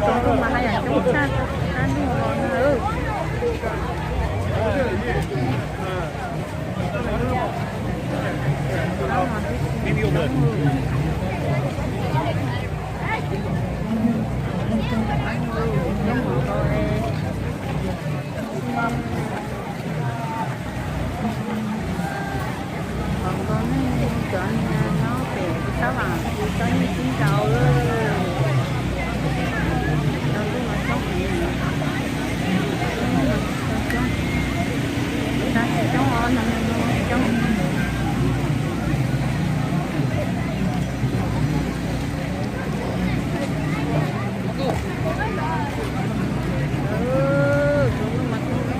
Tsaus ntuj mas haj yam coob tshaj, sab ntuj los na. Cov niag nyob pem tab vam tsis tau nyiaj sib nraus. Tsaus ntuj mas coob heev, tsaus ntuj mas coob, tsaus ntuj mas coob, tsaus ntuj mas coob.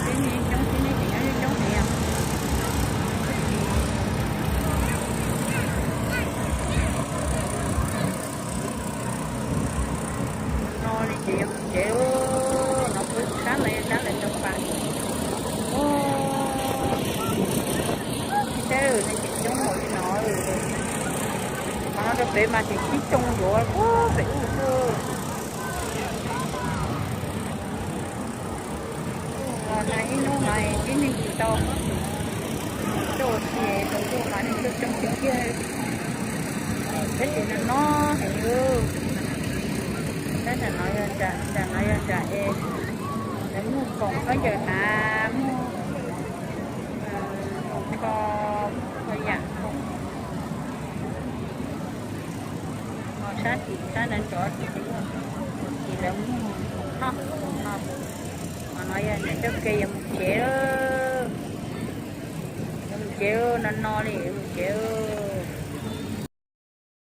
Ces tib neeg coob, tib neeg ces nyob coob heev. No li ces yog mus tsev, no kuv sab lawv, sab lawv rau pas. Saib ne, ces coob npaum li no. Qhov no rau pem mas ces sib coob yuav puag pem ub xwb. Los nag ib hnub no tib neeg tsis tau tuaj ua si, tsaus ntuj mas neeg tuaj coob tiag tiag. Tab sis no no heev. Tab sis no yog tsam, tsam no yog tsam es lawv muag khoom khaub ncaws hnav, muag kho, kho yam khoom. Ho sab tim sab nrov nrov tim, tim lawv muag khoom noj khoom haus. Ho no yog niam coj ke yuav mus tsev, yuav mus tsev no no li, yuav mus tsev.